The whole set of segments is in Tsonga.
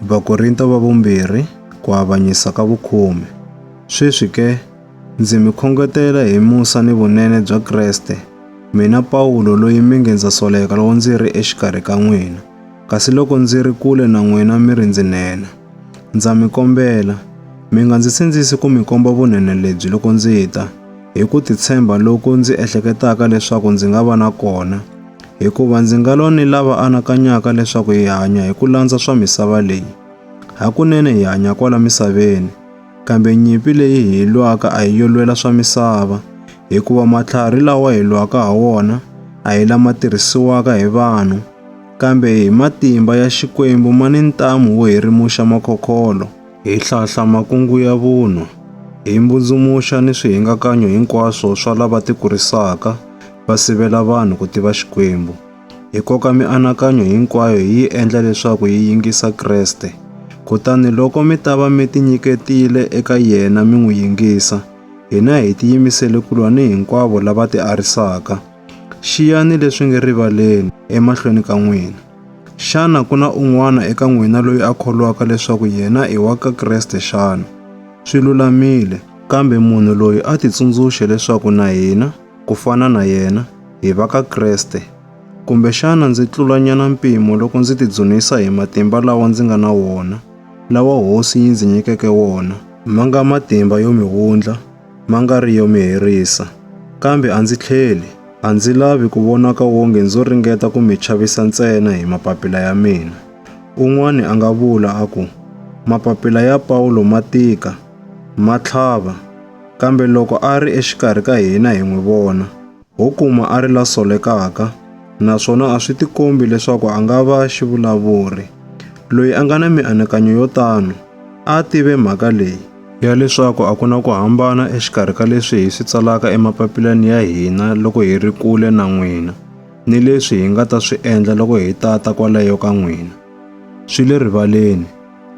Vakorinto va vumbirhi, ku avanyisa ka vukhume. Sweswi ke, ndzi mi khongetela hi musa ni vunene bya Kreste, mina Pawulo loyi mi nge ndza soleka loko ndzi ri exikarhi ka n'wina, kasi loko ndzi ri kule na n'wina mi ri ndzi nhenha. Ndza mi kombela, mi nga ndzi sindzisi ku mi komba vunene lebyi loko ndzi ta, hi ku titshemba loku ndzi ehleketaka leswaku ndzi nga va na kona, hikuva ndzi nga lwa ni lava anakanyaka leswaku hi hanya hi ku landza swa misava leyi. Hakunene hi hanya kwala misaveni, kambe nyimpi leyi hi yi lwaka a hi yo lwela swa misava, hikuva matlhari lawa hi lwaka ha wona a hi lama tirhisiwaka hi vanhu, kambe hi matimba ya Xikwembu ma ni ntamu wo hirimuxa makhokholo. Hi hlahla makungu ya vunwa, hi mbundzumuxa ni swihingakanyo hinkwaswo swa lava tikurisaka va sivela vanhu ku tiva Xikwembu. Hi koka mianakanyo hinkwayo hi yi endla leswaku yi yingisa Kreste. Kutani loko mi ta va mi tinyiketile eka yena mi n'wi yingisa, hina hi tiyimisele ku lwa ni hinkwavo lava tiarisaka. Xiyani leswi nge rivaleni emahlweni ka n'wina. Xana ku na un'wana eka n'wina loyi a kholwaka leswaku yena i wa ka Kreste xana? Swi lulamile, kambe munhu loyi a titsundzuxe leswaku na hina, ku fana na yena, hi va ka Kreste. Kumbexana ndzi tlulanyana mpimo loko ndzi tidzunisa hi matimba lawa ndzi nga na wona, lawa Hosi yi ndzi nyikeke wona, ma nga matimba yo mi wundla, ma nga ri yo mi herisa. Kambe a ndzi tlheli, a ndzi lavi ku vonaka wonge ndzo ringeta ku mi chavisa ntsena hi mapapila ya mina. Un'wana a nga vula a ku, Mapapila ya Pawulo ma tika, ma tlhava, kambe loko a ri exikarhi ka hina hi n'wi vona, ho kuma a ri la solekaka, naswona a swi tikombi leswaku a nga va xivulavuri. Loyi a nga na mianakanyo yo tano, a tive mhaka leyi, ya leswaku a ku na ku hambana exikarhi ka leswi hi swi tsalaka emapapilani ya hina loko hi ri kule na n'wina, ni leswi hi nga ta swi endla loko hi ta ta kwalayo ka n'wina. Swi le rivaleni,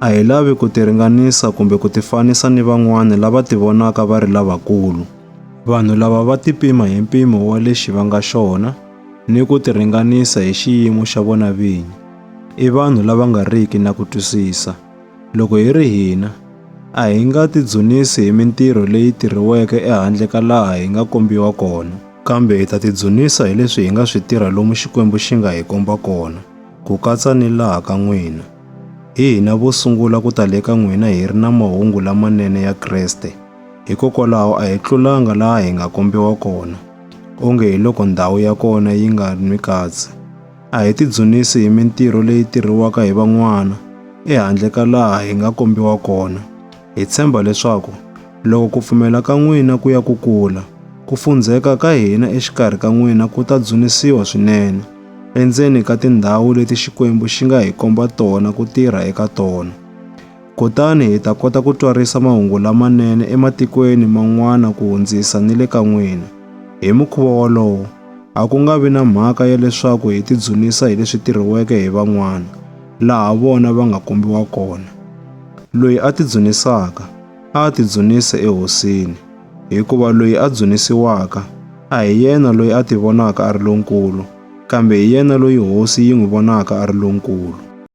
a hi lavi ku tiringanisa kumbe ku tifanisa ni van'wana lava tivonaka va ri lavakulu. Vanhu lava va tipima hi mpimo wa lexi va nga xona ni ku tiringanisa hi xiyimo xa vona vinyi. I vanhu lava nga riki na ku twisisa. Loko hi ri hina, a hi nga tidzunisi hi mintirho leyi tirhiweke ehandle ka laha hi nga kombiwa kona, kambe hi ta tidzunisa hi leswi hi nga swi tirha lomu Xikwembu xi nga hi komba kona, ku katsa ni laha ka n'wina. Hi hina vo sungula ku ta le ka n'wina hi ri na mahungu lamanene ya Kreste. Hikokwalaho a hi tlulanga laha hi nga kombiwa kona, onge hi loko ndhawu ya kona yi nga nwi katsi. A hi tidzunisi hi mintirho leyi tirhiwaka hi van'wana ehandle ka laha hi nga kombiwa kona. Hi tshemba leswaku loko ku pfumela ka n'wina ku ya ku kula, ku fundzheka ka hina exikarhi ka n'wina ku ta dzunisiwa swinene, endzeni ka tindhawu leti Xikwembu xi nga hi komba tona ku tirha eka tona. Kutani hi ta kota ku twarisa mahungu lamanene ematikweni man'wana ku hundzisa ni le ka n'wina. Hi mukhuva wolowo, a ku nga vi na mhaka ya leswaku hi tidzunisa hi leswi tirhiweke hi van'wana, laha vona va nga kombiwa kona. Loyi a tidzunisaka, a a tidzunise eHosini, hikuva loyi a dzunisiwaka, a hi yena loyi a tivonaka a ri lonkulu, kambe hi yena loyi Hosi yi n'wi vonaka a ri lonkulu.